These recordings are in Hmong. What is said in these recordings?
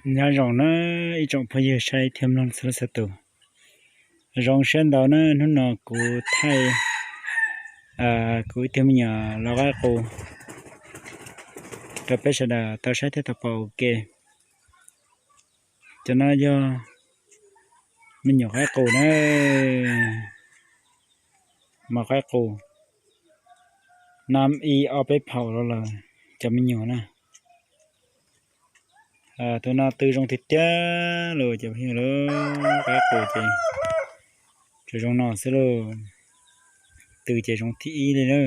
Nyob zoo na ib tsoom phooj ywg saib thiab mloog txhua leej txhua tus. Zoo siab ntau na, hnub no kuv thaij kuv ib tug me nyuam los qaib qus rau peb sawv daws tau saib thiab tau pom ua ke. Cov no yog me nyuam qaib qus na, mas qaib qus nam ib ob peb phaum los lawm cov me nyuam na. Tus no tw zoo tiag tiag lauj cov phooj ywg lauj, qaib qus ces tsuas zoo no xwb lauj. Tw ces zoo thib ib li na.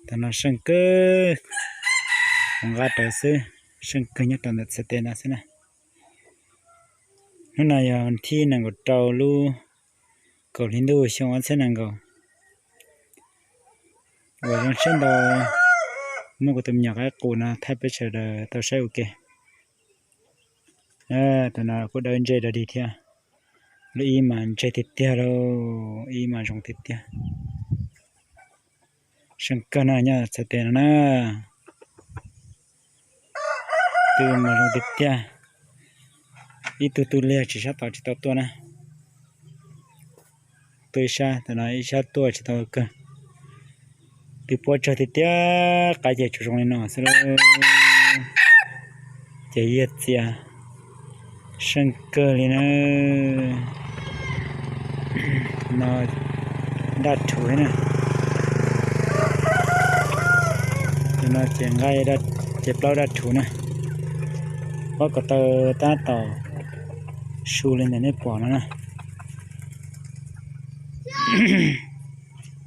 Tus no seej kawg, kuv nqa rawv xwb, seej kawg nyob rau ntawm txhais tes no xwb na. Hnub no yog thib nees nkaum rau lub kaum hli ntuj xyoo ob txhiab nees nkaum. Uas zoo siab ntau muab kuv tus me nyuam qaib qus no thaij peb sawv daws tau saib ua ke. Tus no kuj dawb ntseg dog dig thiab. Lub ib mas ntseg tiag tiag lauj, ib mas zoo tiag tiag. Seej kawg no nyob txhais tes no na. Tw mas zoo tiag tiag. Ib tug tw liag tsis sab tom tsis tau tuaj na. Tw ib sab, tus no ib sab tuaj tsis tau kawg. Tw puab tsawg tiag tiag, qaib ces tsuas zoo li no xwb lauj. Ces yiag txias seej kawg li na. No daj rhuv na. Tus no ces nqa, ces plaub daj rhuv na. Pob ko taw tab tom su li ntawm nej pom no na.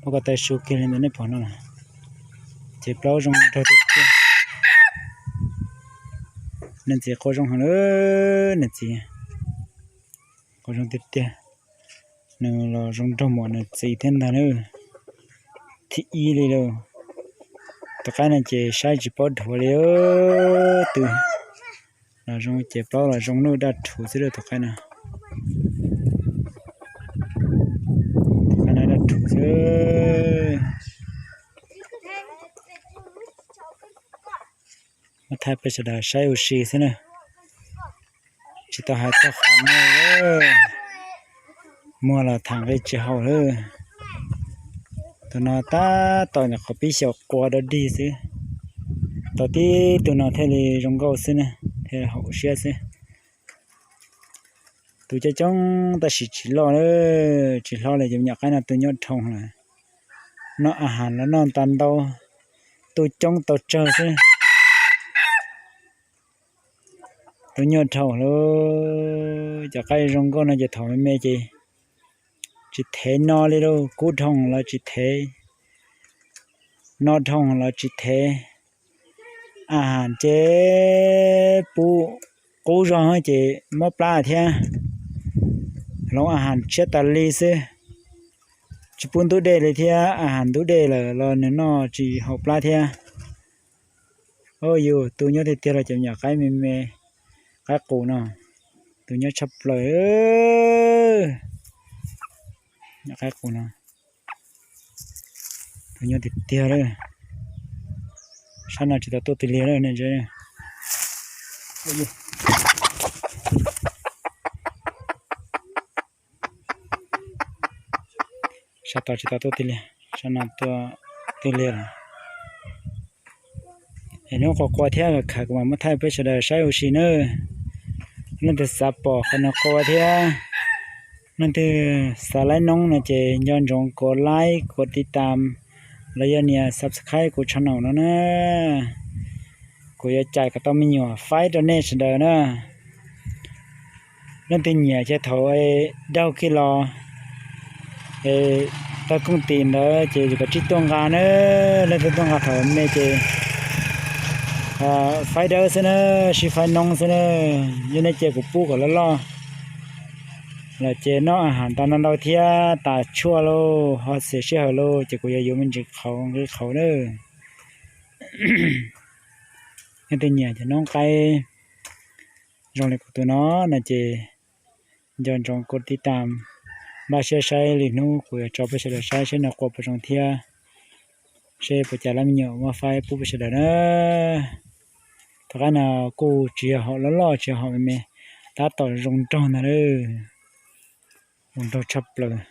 Pob ko taw su kiag li ntawm nej pom no na. Ces plaub zoo nraug tiag tiag. Niag ntxiv qua zoo heev lawm, niag ntxiv qua zoo tiag tiag. Nws los zoo nraug npaum nws txiv thiab ntag na. Thib ib li lauj. Tus qaib no ces saib tsis paub dhuav li. Tw los zoo ces plaub los zoo nuj daj rhuv xwb lauj tus qaib no. Tus qaib no daj rhuv xwb. Muab thaij peb sawv daws saib ua si xwb na. Tsis tau hais txog qhov muag, muag los tham nqi tsis haum lawm. Tus no tab tom nyuam qhuav pib xyaum qua dog dig xwb. Tau tib tug no thiaj li zoo nkauj xwb na, thiaj haum siab xwb. Tus coob coob tab sis tsis loj, tsis hlob li, cov me nyuam qaib no tus nyuaj dhau lawm. Noj a has los noj tas ntau, tus coob tau tsawg xwb. Tus nyuaj dhau lawm, cov qaib zoo nkauj no ces thaum me me ces tsis thev no li lauj, kub dhau los tsis thev, no dhau los tsis thev. A has ces pub qub zog ces mob plab thiab, hloov a has tshiab tas li xwb. Tsis pub ntub dej li thiab, a has ntub dej lawm los nws noj tsis haum plab thiab. Au yus, tus nyuaj tiag tiag los cov me nyuam qaib me me, qaib qus no, tus nyuaj tshaj plaws. Nyuam qaib qus no, tus nyuaj tiag tiag lawm. Sab no tsis tau tuaj twg liag lawm ne. Sab tod tsis tau tuaj twg liag, sab no tuaj twg liag lawm. Es hnub qua qua thiab khaws kuv mam muab thaij peb sawv daws saib ua si nawb. Leej twg xav pom qhov no qua thiab leej twg xav laib noob no ces nco ntsoov kov like, kov tiv tam los yog nias subscribe kuv channel no na. Kuv yuav cais kom tau me nyuam faib rau nej sawv daws na. Leej twg nyiam ces thaum daug kiag los tau kooj tis ntawd ces kom tsij tuaj nqa na. Leej twg tuaj nqa thaum me ces faib dawb xwb na, sib faib noob xwb na. Yog nej cia kuv pub kom loj loj los ces noj a has ntau ntau thiab tas tshuaj lauj, ho xiam sij hawm lauj, ces kuv yuav yuav me ntsis qhauv nqi qhauv na. Leej twg nyiam cov noob qaib zoo li kuv tus no no ces nco ntsoov kov tiv tam, npaj siab saib li hnub kuv yuav tso peb sawv daws saib seb no qua puas zoo thiab seb puas cas lab me nyuam muab faib pub peb sawv daws na. Tom qab no kuj tsis yog haum loj loj, tsis yog haum me me, tab tom zoo nraug ntag lauj. Zoo nraug tshaj plaws.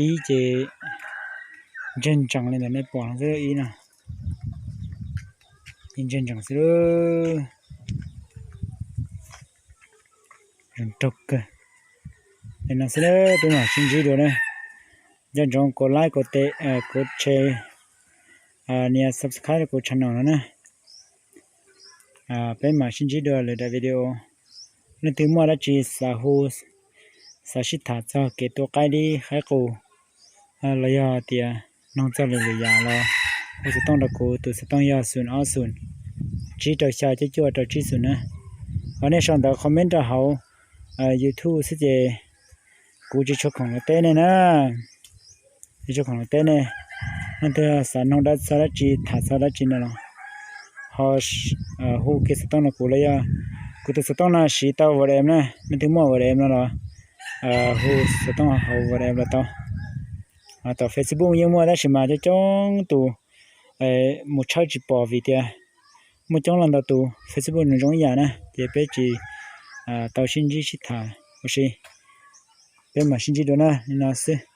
Ib ces ntseg ntsees li ntawm nej pom no xwb, ib no, ib ntseg ntsees xwb. Zoo nraug kawg. Li no xwb, peb mam sib ntsib dua na. Nco ntsoov kuv like, kuv tes, kuv share, nias subscribe kuv channel no na. Peb mam sib ntsib dua lwm daim video. Leej twg muaj dab tsi xav hu, xav sib tham txog kev tu qaib dib qaib qus, los yog tias noog txog lwm lwm yam los hu xov tooj rau kuv, tus xov tooj yog xoom ob xoom, tsib rau xya cuaj cuaj rau tsib xoom na. Ho nej sau ntawv comment rau hauv YouTube xwb ces kuv tsis tshua khoom los teb nej na. Tsis tshua khoom los teb nej. Leej twg xav noog dab, txog dab tsi, tham txog dab tsi no los ho hu kiag xov tooj rau kuv los yog kuv tus xov tooj no siv tau WhatsApp na. Leej twg muaj WhatsApp no los hu xov tooj hauv WhatsApp los tau. Tom Facebook yeej muaj tab sis mas coob coob tus mus tshawb tsis pom vim tias muaj coob leej ntau tus, Facebook nws zoo ib yam na ces peb tsis tau sib ntsib sib tham ua si. Peb mam sib ntsib dua na, li no xwb.